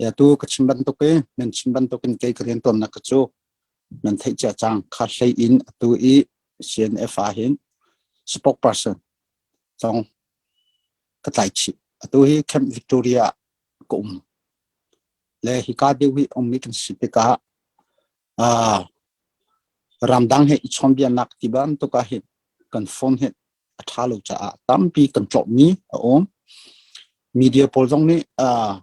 Atu ka chim bantuk in nan chim bantuk in kei ka riantuannak ka cu nan theih cia cang. Kha hlei in atu i CNF ah hin spokesperson zong ka tlai chih. Atu hi Camp Victoria ah ka um. Le hika deuh hi ummi kan si tikah ah ramdang he i chawnbianak ti bantuk ah hin kan phone hi a ṭha lo caah tampi kan tlawhmi a um. Media pawl zong nih uh,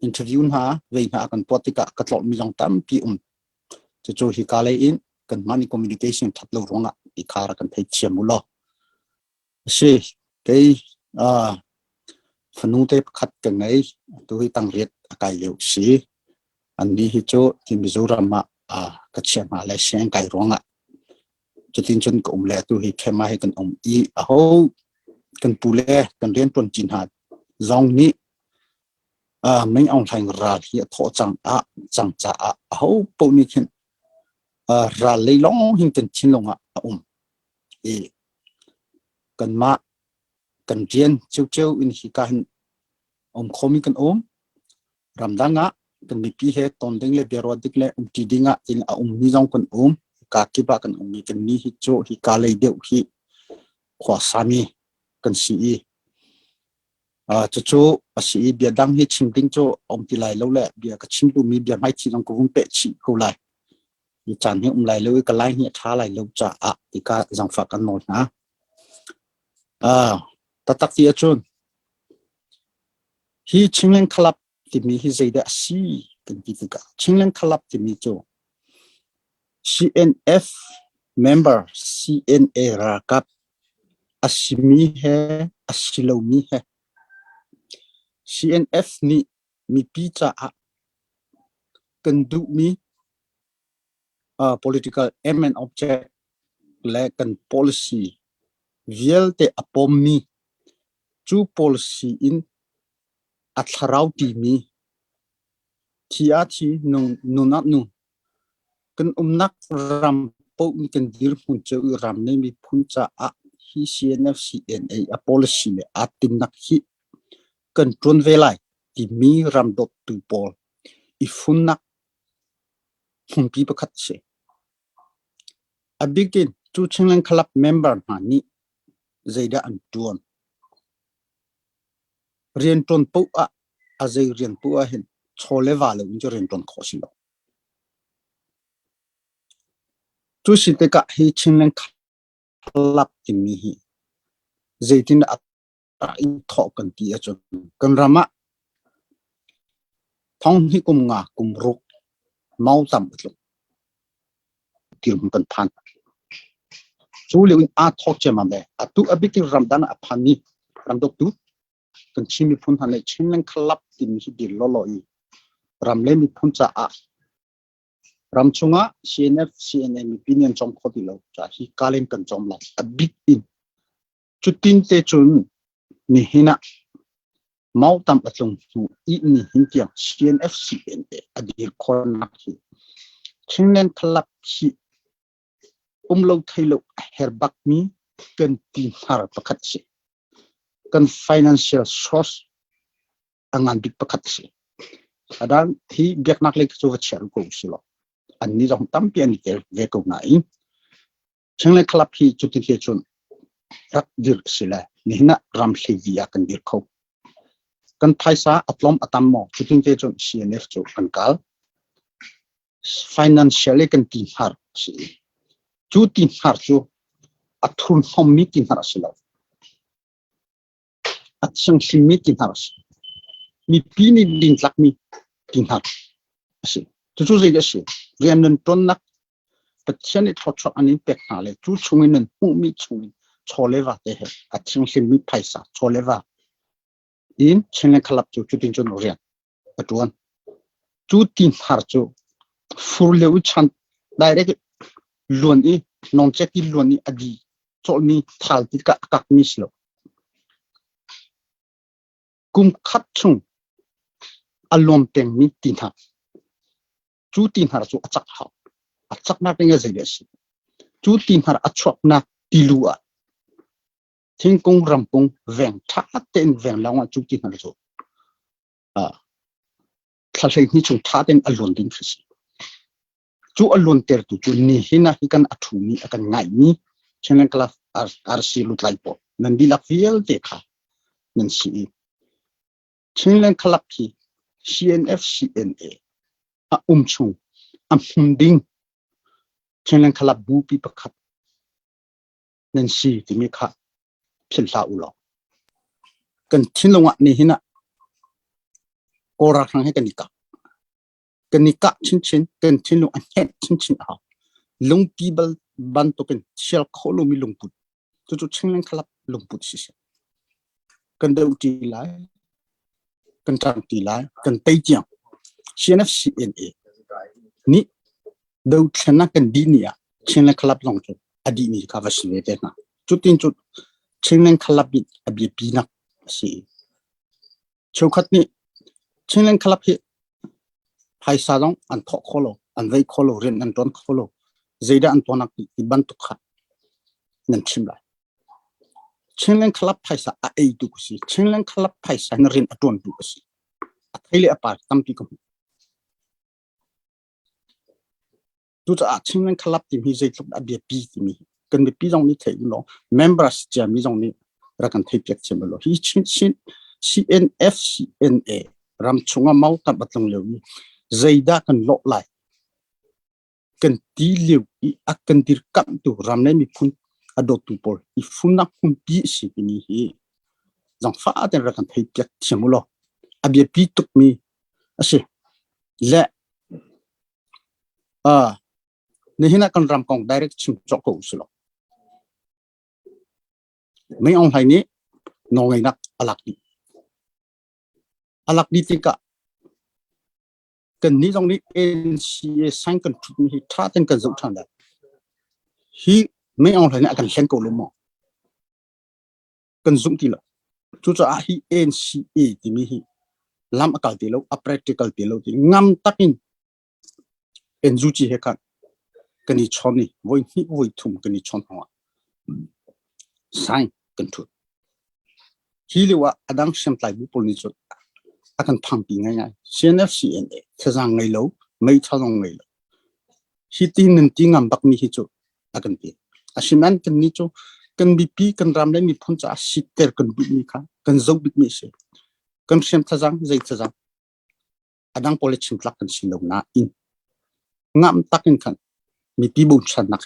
interview hna vei hna kan tuah tikah ka tlawhmi zong tampi um. Cucu hika lei in kan money communication that lo ruangah i kha rak kan thei thiam u law. Si, kei uh, fanu te pakhat ka ngei tu hi tangriat a kai lio si. Annih hi cu hi Mizoram ah uh, ka chia hna le sianginn kai ruangah Cutin cun ka um le atu hi khema hi kan um i aho kan pu le kan rianṭuan ṭi hna zong nih uh, Ming Aung Hlaing ral hi a thawh cang ah cang caah aho paoh nih khin uh, ral lei lawng hin kan thinlung ah a um i kanmah kan rian ciocio in hika hin um khomi kan um. Ramdang ah kan mipi he ton ding le biaruah ding le umṭi ding ah in a ummi zong kan um. Hika kip ah kan ummi kan mi hi cu hika lei deuh hi khua sami kan si i uh, cucu a si i bia dang hi chim ding cu a um ti lai lo le bia ka chim duhmi bia hmaithli zong ka vun peh chih ko lai. Hi caan hi um lai lo i ka lai hi a ṭha lai lo caah tika zangfah kan nawl hna. Uh, tatak ti ahcun Hi Chinland Club timi hi zeidah a si kan ti tikah Chinland Club timi cu CNF member CNA ralkap a simi he a si lomi he CNF nih mipi caah kan duhmi uh, political aim and object le kan policy vialte a pawmmi Cu policy in a thlarau ṭimi thi ah thi, nun ah nun, kan umnak ram paoh nih kan dirhmun cio i ram le miphun caah hi CNF CNA a policy le aa tinhnak hi kan ṭuan ve lai timi ram dawttu pawl i funnak hmunpi pakhat a si. A bik in cu Chinland Club member hna nih zeidah an ṭuan? Rianṭuan paoh ah a zei rian paoh ah hin chaw le va lo in cu rianṭuan khawh a si lo. Cu si tikah hi Chinland Club timi hi zeitin a i thawh kan ti ahcun kan ram ah thong hnih kum nga kum ruk mautam a tlung dirhmun kan phan. Cu lio in aa thawk ciammam le atu a bik in ramdang ah a phanmi ramdawktu kan Chin miphun hna nih Chinland Club timi hi dir lawlaw i ram le miphun caah ram chungah CNF, CNA mipi nih an cawm kho ti lo caah hi kalen kan cawm lai. A bik in Cutin te cun nihin ah mautam a tlung hnu i nihin tiang CNFCNA a dir khawhnak hi Chinland Club hi um lo thei lo a her bakmi kan ti hnar pakhat a si. Kan financial source a ngan bik pakhat a si. Adang hi biaknak lei cu va chia ko si law annih zong tampi an i tel ve ko nain Chinland Club hi cuti he cun rak dirh a si le nihin ah ram hleivi ah kan dir kho. Kan phaisa a tlawm a tam maw cutin te cun CNF cu kan kal. Financially kan ti hngar a si. Cu ti hngar cu a thurhnawmmi ti hngar a si lo. A thianghlimmi ti hngar a si. Mipi nih dintlakmi ti hngar a si. Cucu zei a si? Rian nan ṭuannak Pathian nih thluachuah an in pek hna le cu chungin nan hmuhmi chungin chaw le va te he a thianghlimmi phaisa chaw le va in Chinland Club cu cutin cun rian a ṭuan. Cu ti hnar cu fur lio i chan direct luan i nawncek i luan i a di cawlmi thal ti ka a kakmi si lo. Kum khat chung a luam pengmi ti hna Cu ti hnar cu a cak hau. A caknak ding a zei a si. Cu ti hnar a chuaknak tilu ah thingkung ramkung veng ṭha tein veng lawng ah cu ti hnar cu Thla 12 chung ṭha tein a luan ding khi si. Cu a luantertu cu nihin ah hi kan a ṭhumi a kan ngaihmi Chinland Club RC lutlai pawl nan dihlak vialte kha nan si i Chinland Club hi CNF CNA a um chung a hmun ding Chinland Club bupi pakhat nan si timi kha philh hlah u law. Kan thinlung ah nihin ah Kawl ralhrang he kan i kap. Kan i kah chinchin, kan thinlung a hnet chinchin a hau. Lungpi bal bantukin thial khawh lomi lungput. Cucu Chinland Club lungput siseh. Kan doh ṭi lai, kan ṭang ṭi lai, kan tei tiang. CNFCNA nih dothlennak kan dih ni ah Chinland Club zong cu a dihmi kha va si ve te hna. Cutin cu Chinland Club nih a biapinak a si. Cheukhat nih Chinland Club hi phaisa zong an thawh kho lo, an vei kho lo, rian an ṭuan kho lo. Zeidah an tuanak ti bantuk kha nan chim lai. Chinland Club phaisa a eitu ka si. Chinland Club phaisa in rian a ṭuantu ka si. A thei le a par tampi ka hmuh. Cucaah Chinland Club timi zeitluk dah a biapi timi kan mipi zong nih theih law members ciami zong nih rak kan theih piak thiam law hi Chin Chin CNF CNA ram chungah mau tam a tlung lio i zeidah kan lawh lai kan ti lio i a kan dirkamhtu ram le miphun a dawtu pawl i funnak hmunpi a si timi hi zangfah tein rak kan theih piak thiam u law a biapi tukmi a si. Le uh, nihin ah kan ram kong direct chim cawk ko usih law Mei Aung Hlaing nih nawlngeihnak a lak dih. A lak dih tikah kannih zong nih NCA sign kan ṭhutmi hi ṭha tein kan zoh ṭhan lai. Hi Mei Aung Hlaing nih a kan hlen ko lo maw? Kan zumh ti lo. Cucaah hi NCA timi hi lam a kal ti lo, a practical ti lo ti ngam takin NUG he khan kan i chawn i voi hnih voi thum kan i chawn hnuah sign kan ṭhut. Hi lio ah a dang hriamtlai bu pawl nih cun a kan phangpi ngaingai. CNF CNA thazaang ngei lo, meithal zong ngei lo. Hi ti nan ti ngam bakmi hi cu a kan ti. Asinain kannih cu kan mipi kan ram le miphun caah sitter kan duhmi kha kan zoh bikmi a si. Kan hriam thazaang zei thazaang a dang pawl le chim tlak kan si lo nain ngam tak in khan mipi bochannak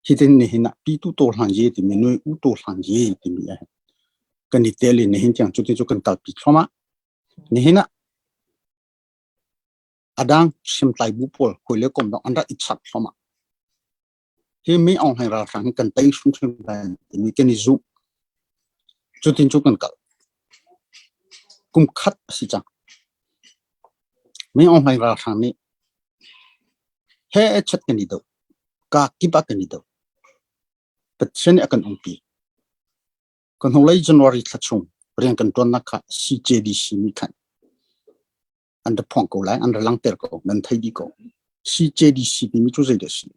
hitin nihin ah pi tu to hlan ye timi nui u to hlan ye timi a kan i tel in nihin tiang cutin cu kan kalpi thluahmah nihin ah adang hriamtlai bu pawl hawi le kom dong an rak i chap thluahmah Hi mi Aung Hlaing ralhrang hi kan tei hrimhrim lai timi kan i zumh. Cutin cu kan kal. Kum khat a si cang. Mi Aung Hlaing ralhrang nih he chat kan i doh. Ka kip ah kan i doh. Pathian nih a kan umpi. Kan hnulei January thla chung rian kan ṭuannak kha CJDC nih khan an ra phuang ko lai, an ra langhter ko, nan thei dih ko. CJDC timi cu zeidah a si?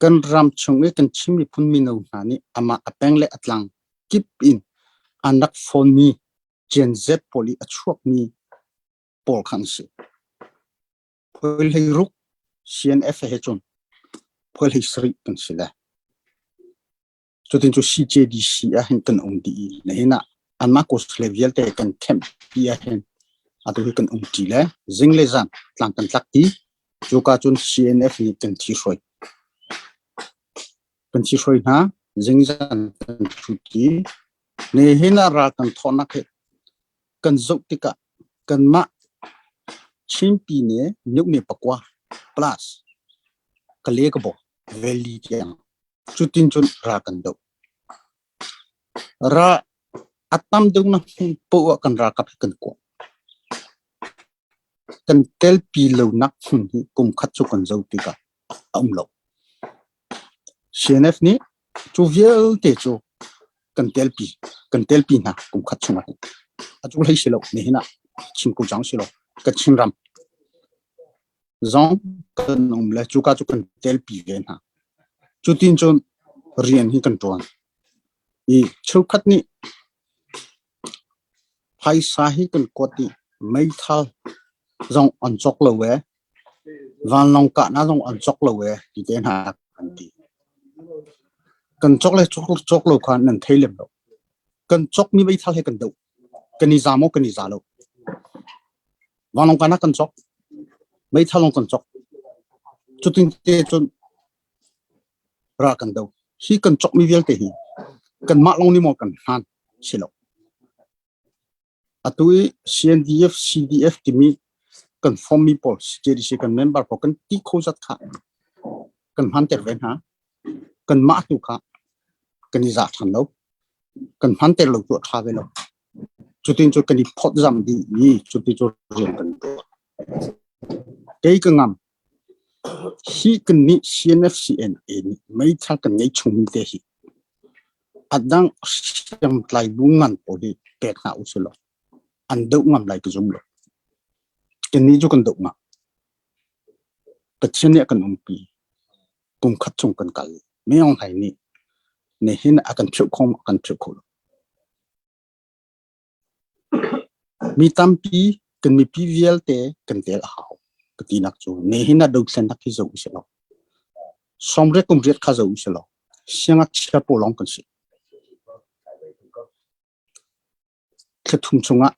Kan ram chung i kan Chin miphun mino hna nih amah a peng le a tlang kip in an rak fawnmi Gen Z pawl i a chuakmi pawl kha an si. Phuai hlei ruk CNF he cun phuai hlei sarih kan si le. Cutin cu CJDC ah hin kan um dih i nihin ah anmah kawsle vialte kan kemh pi ah hin atu hi kan um ṭi le zing le zan tlang kan tlak ti cuka cun CNF nih kan thi hruai kan thi hruai hna zingzan kan thu ti nihin ah ral kan thawhnak hi kan zoh tikah kanmah Chinpi ne Nyukne pakua plus Kale ka bo valley tiang Cutin cun ra kan doh. Ra a tam deuhnak hmun poah ah kan ralkap hi kan kuah. Kan telpi lonak hmun hi kum khat cu kan zoh tikah a um lo. CNF nih cu vialte cu kan telpi kan telpi hna kum khat chungah hin. A cu hlei si lo nihin ah chim ko cang si lo. Ka Chinram zong kan um le cuka cu kan telpi ve hna. Cutin cun rian hi kan ṭuan. I cheukhat nih Phaisa hi kan kuat i meithal zong an cawk lo ee, vanlawng kahnak zong an cawk lo ee ti te hna kan ti. Kan cawk le cawk lo kha nan thei lem lo. Kan cawkmi meithal he kan doh. Kan i za maw kan i za lo. Vanlawng kahnak kan cawk. Meithal lawng kan cawk. Cutin te cun ral kan do. Hi kan cawkmi vialte hi kanmah lawng nih maw kan hman si lo. Atu i CNDF, CDF timi kan form mi pawl CJDC kan member pawl kan ti kho zat kha kan hmanter ve hna. Kanmah tu kha kan i za ṭhan lo. Kan hmanter lo tu a ṭha ve lo. Cutin cu kan i phawtzam dih i cuti cu rian kan tuah. Kei ka ngam. Hi kannih CNFCNA nih meithal kan ngeih chungmi te hi a dang hriamtlai bu ngan pawl hi pek hna usih law an doh ngam lai ka zum lo. Kannih cu kan doh ngam. Pathian nih a kan umpi. Kum khat chung kan kal. Min Aung Hlaing nih nihin a kan philh kho maw? A kan philh kho lo. Mi tampi kan mipi vialte kan tel a hau ka tinak cu nihin ah dothlennak hi zoh usih law sawmriat kum riat kha zoh usih law siangngakchia pawl lawng kan si. Thla thum chungah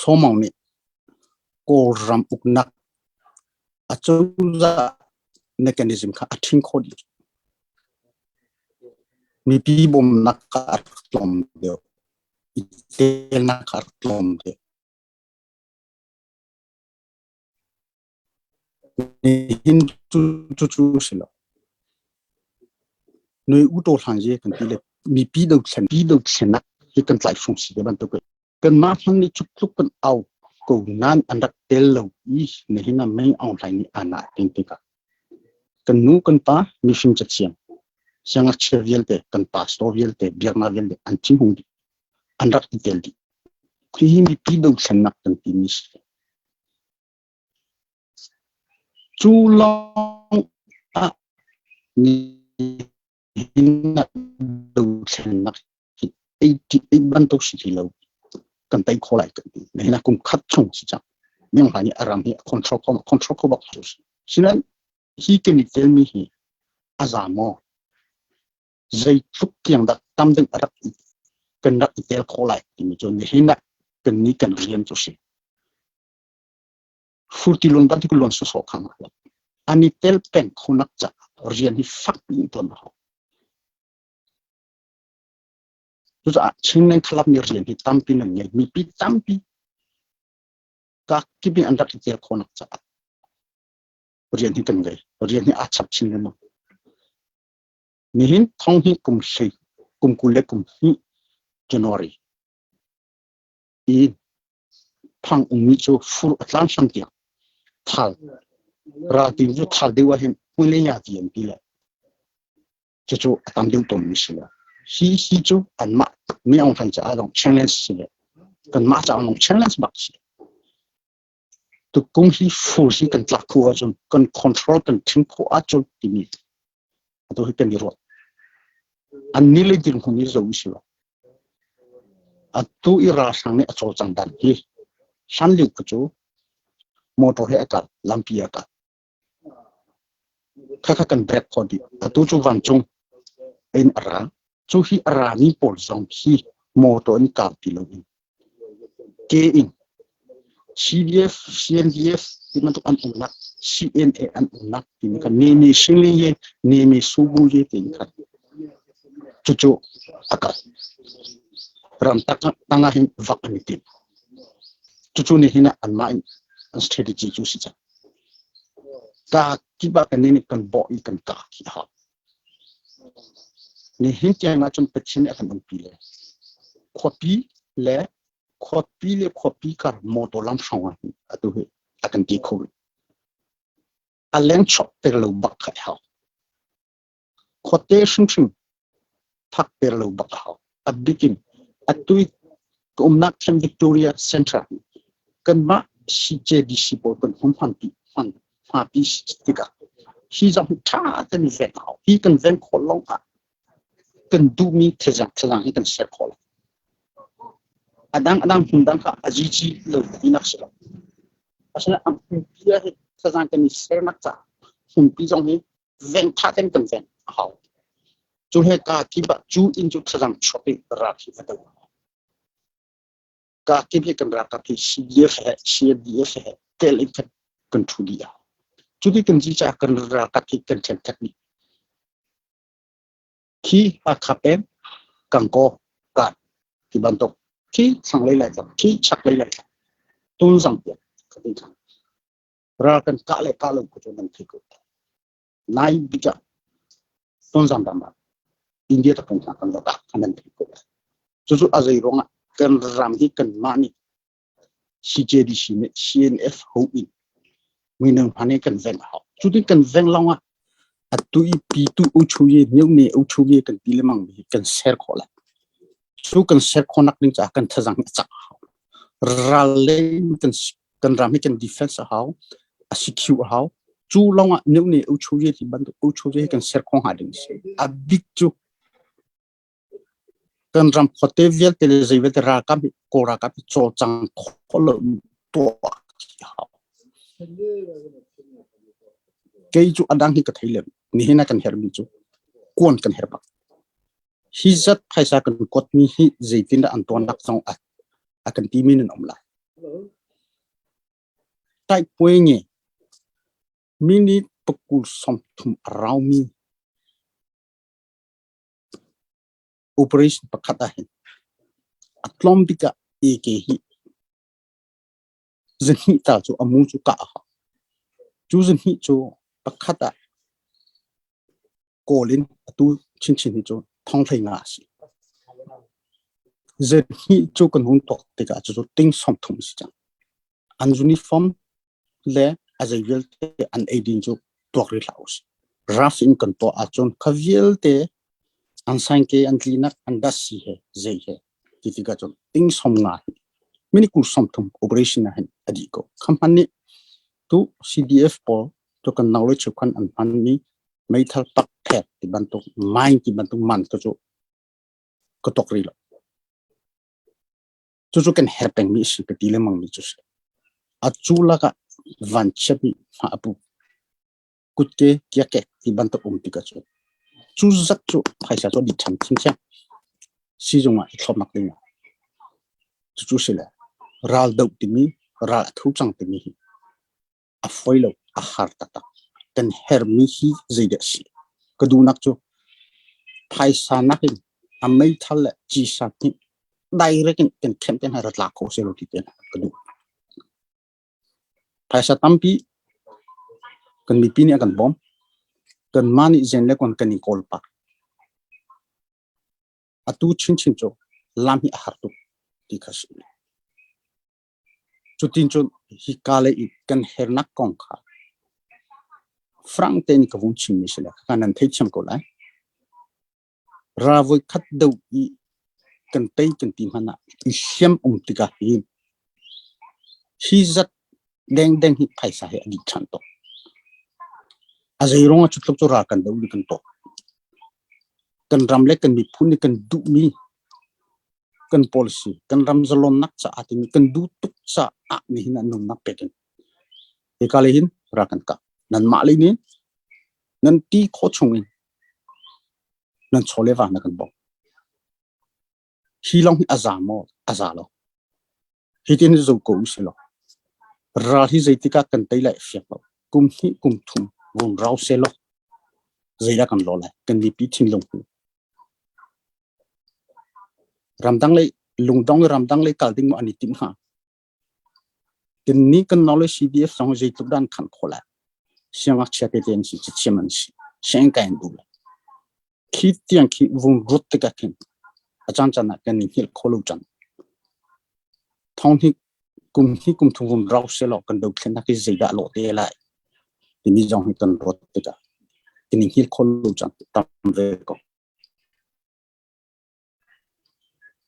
Sawmawng nih Kawlram uknak acozah mechanism kha a ṭhing khawh dih. Mipi bawmnak kha a rak tlawm deuh. I telnak kha a rak tlawm deuh. Nihin cu cucu si lo. Nui u taw hlan ye kan ti le mipi dothlennak hi kan tlaihhrung si te bantuk Kanmah hmanh nih cutluk kan au ko nain an rak tel lo i nihin ah Meng Aung Hlaing nih aa nah tin tikah kan nu kan pa mifim cathiam siangngakchia vialte kan pastor vialte biaknak vialte an thinhung dih an rak i tel dih. Hihi mipi dothlennak kan timi si. Cu lawng ah nihin ah dothlennak ei bantuk si ti lo kan tei kho lai kan ti. Nihin ah kum khat chung si cang. Meng Hlaing nih a ram hi a control kho control kho bak cu si. Sinain hi kan i telmi hi a za maw? Zeitluk tiang dah tam deuh a rak kan rak i tel khawh lai timi cu nihin ah kan nih kan rian cu si. Furti luan bantuk luan sawsawh kha ngah lo. An i tel peng khonak caah rian hi fak piin tuan a hau. Cucaah Chinland Club nih rian hi tampi nan ngei. Mipi tampi kakip in an rak i tel khawhnak caah rian hi kan ngei. Rian hi aa chap chin lengmang. Nihin thong hi kum hlei, kum 20 le kum hnih January i phang ummi cu fur a tlan hram tiang thal raltin cu thal deuh ah hin hmun le nya ti an ti le cucu a tam deuh tawnmi si lo. Hi hi cu anmah mi Aung Hlaing caah zong challenge si le kanmah caah zong challenge bak si. Tukum hi fur hi kan tlak khawh ahcun kan control kan thim khawh ahcun timi atu hi kan i ruat. An ni le dirhmun hi zo si lo. Atu i ralhrang nih a cawlcang dan hi hlan lio kha cu motor he a kal, lampi a kal. Khakha kan break khawh dih. Atu cu vancung in a ra. Cu hi a rami pawl zong hi motor in kal ti loin ke in CDF, CNDF ti bantuk an umnak, CNA an umnak timi kha nemi shingli ye, nemi subu ye tiin khan cucu a kal. Ram tang ah hin vak an i tim. Cucu nih hin anmah in an strategy cu si cang. Ka kip ah kan nih kan bawh i kan kah khi a hau. Nihin tiang ahcun Pathian nih a kan umpi le khuapi le khuapi le khuapi kar motor lam hrawng ah hin atu hi a kan ti kho rih. A leng chuak ter lo bak kha a hau. Khuate hrimhrim phak ter lo bak a hau. A bik in atu i ka umnak thlen Victoria Centre kanmah CJDC pawl kan hum hman pi hman hmapi tikah hi zong hi ṭha kan i ven a hau. Hi kan ven khawh lawng ah kan duhmi thazang thazang hi kan ser khawh lai. A dang a dang hmun dang kha a zici lo tinak si lo. Asinain a hmunpi ah hin thazaang kan i sernak caah hmunpi zong hi veng tha ten kan veng a hau. Cu he ka kip ah cu inn cu thazaang chuak i rak hi va do. Ka kip hi kan ralkap hi CDF he CNDF he tel in khan kan thu dih a. Cu ti kan zi caah kan ralkap hi kan ṭhen dih. Khi Hakha peng Gangaw kat ti bantuk khi thlanglei Laitlak khi chaklei Laitlak Tunzang tiang ka ti cang. Ral kan kah le kah lo ku cu nan thei ko. Nai bik ah Tonzang ram ah India tapung hna kan va kah kha nan thei ko lai. Cucu a zei ruangah kan ram hi kanmah nih CJDC nih CNF ho in mino hna nih kan veng a hau. Cutin kan veng lawng ah atu i pitu uchuye myone uchuye kan ti lemang mi kan ser khawh lai. Cu kan ser khawhnak ding caah kan thazang hi a cak a hau. Ral le kan kan ram hi kan defense a hau, a secure a hau. Cu lawng ah myone uchuye ti bantuk uchuye kan ser khawh hnga ding si. A bik cu Kan ram khuate vialte le zei vialte ralkap hi Kawl ralkap hi cawlcang khawh lo in tuah a hau. Kei cu a dang hi ka thei lem. Nihin ah kan herhmi cu kuan kan herh bak. Hi zat phaisa kan kuatmi hi zeitindah an tuannak zong a, a kan timi nan um lai. Taikpuai nge minute pakul 30 a raumi Operation pakhat ah hin a tlawm bik ah AK hi zahnih ta cu a mu cu kah a hau. Cu zahnih cu pakhat ah kawl in atu chinchin hi cu thong 15 a si. Zahnih cu kan hun tuak tikah cucu ting 30 a si cang. An uniform le a zei vialte an eidin cu tuak rih hlah usih. Rough in kan tuah ahcun kha vialte an saingke an tlinak an dasi he zei he ti tikah cun ting 50 hi minute 30 operation ah hin a dih ko. Kha hman nih tu CDF pawl tu kan knowledge cheukhan an hmanmi meithal pak phek ti bantuk mine ti bantuk man ka cu ka tok rih lo. Cucu kan herh pengmi a si ka ti lengmangmi cu si. A cu lakah vanchiat nih hma a pu. Kutke kiakek ti bantuk um tikah cun cu zat cu phaisa cu a dih ṭhan thiamthiam. Sizung ah i thlopnak ding ah. Cucu si le ral doh timi ral a thu cang timi hi a fawi lo, a har taktak. Kan hermi hi zeidah a si? Ka duhnak cu phaisa nakin a meithal le cisa nih direct in kan khenh te hna ra tla kho selaw ti te ka duh. Phaisa tampi kan mipi nih a kan bawm. Kanmah nih zen le kon kan i kawl pah. Atu chinchin cu lam hi a har tuk ti kha si. Cutin cun hika lei i kan hernak kong kha frank tein ka vung chimmi si le khakha nan theithiam ko lai. Ra voikhat deuh i kan tei kan ti hmanh ah i hliam um tikah hin hi zat dengdeng hi phaisa hi a dih ṭhan tuk. A zei ruangah cu tluk cu ral kan doh i kan tuah. Kan ram le kan miphun nih kan duhmi kan policy kan ram zalonnak caah timi kan duh tuk caah nihin ah nunnak pek in hika lei hin ra kan kah nanmah lei nih nan ti khawh chung in nan chaw le va na kan bawmh hi lawng hi a za maw a za lo hi tin zo ko usih law ral hi zeitik ah kan tei lai fiak lo kum hnih kum thum vung rau se law zeidah kan lo lai kan mipi thinlung hu Ramdang lei lungdong i ramdang lei kal ding maw an i timh hnga? Kannih kan knowledge CDF zong zeitluk dah an khanh khawh lai? Siangngakchia tete an si, cathiam an si, sianginn kai an duh lo. Khi tiang khi vung ruat tikah khin a caan caan ah kan i hngilh kho lo cang. Thong hnih kum hnih kum thum vung rau selaw kan dothlennak hi zeidah lawh te lai timi zong hi kan ruat tikah kan i hngilh kho lo cang tam ve ko.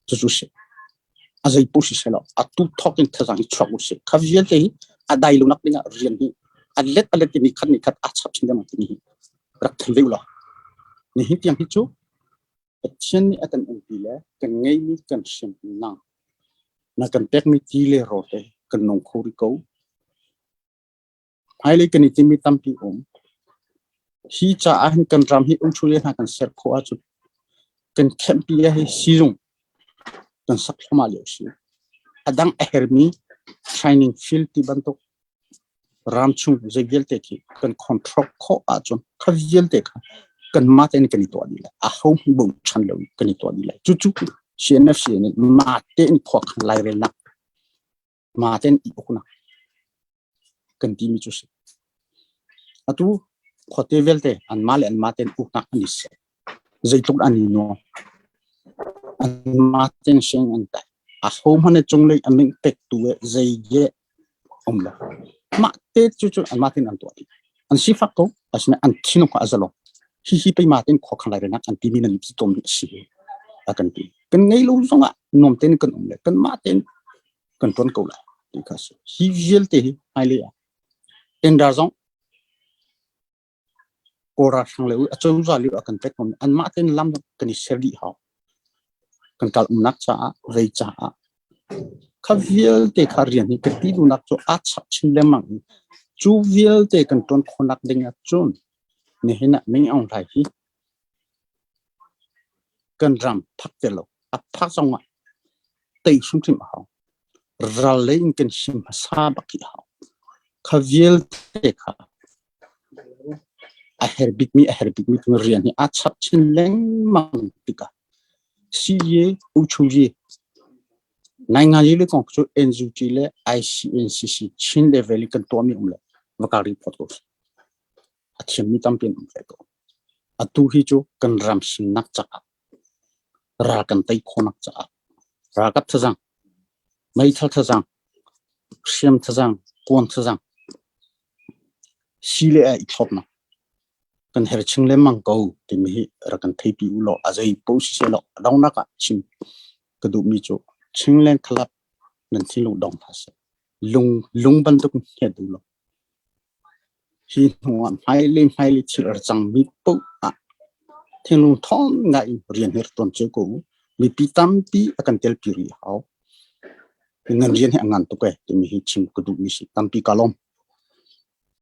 Cucu si. A zei paoh siseh law atu thawk in thazaang hi chuak usih. Kha vialte hi a dai lo nak ding ah rian hi a let a let in nikhat nikhat aa chap chin lengmang timi hi rak thei ve ulaw. Nihin tiang hi cu Pathian nih a kan umpi le kan ngeimi kan hriamnam. Na kan pekmi ti le rawl he kan nung kho rih ko. Hmailei kan i timmi tampi um. Hi caah hin kan ram hi umṭhu hna kan ser khawh ahcun kan khenhpi hi sizung kan sak thluahmah lio si. A dang a hermi training field ti bantuk ram chung zei vialte khi kan control khawh ahcun kha vialte kha kanmah tein kan i tuah dih lai. Aho hmanh bochan lo in kan i tuah dih lai. Cucu CNFC nih mah tein khua khan lairelnak mah tein i uknak kan timi cu si. Atu khuate vialte anmah le anmah tein uknak an i ser. Zeitluk an i nuam. Anmah tein siang an kai. Aho hmanh cunglei a min pektu e zei ge um lo. Mah te cu cu anmah tein an tuah dih. An sifak ko, asinain an thinlung kha a zalong. Hihi pei mah tein khua khan lairelnak an timi nan tom a si a kan ti. Kan ngei lo zongah nuam tein kan um le kanmah tein kan ṭuan ko lai ti kha a si. Hi vialte hi hmailei ah tender zong Kawl ralhrang le a cozah lio a kan pek ko anmah tein lam kan i ser dih hau. Kan kal umnak caah, vei caah kha vialte kha rian hi ka ti duhnak cu aa chap chin lengmang i cu vialte kan ṭuan khawhnak ding ah cun nihin ah Ming Aung Hlaing hi Kan ram phak ti lo. A phak zong ah tei hrimhrim a hau. Ral lei in kan him hmasa bak hi a hau. Kha vialte kha a herh bikmi a herh bikmi rian hi aa chap chin lengmang tikah CA Uchuyi Nainganyi le kong cu NUG le ICNCC Chin level in kan tuahmi um le va ka report ko. A thiammi tampi an um ve ko. Atu hi cu kan ram himnak caah ral kan tei khawhnak caah ralkap thazaang, meithal thazaang, hriam thazaang, kuan thazaang, si le a i thlopnak kan her ching lengmang ko timi hi rak kan theipi u law a zei paoh siseh law a donghnak ah chim ka duhmi cu Chinland Club nan thinlung dong hlah seh. Lung lung bantuk in hmet u law Hi hnuah hmailei hmailei thil a ra cangmi paoh ah thinlung ṭhawng ngai in rian hi rak ṭuan cio ko u. Mipi tampi a kan telpi rih a hau. Nan rian hi a ngan tuk ee timi hi chim ka duhmi si. Tampi ka lawm.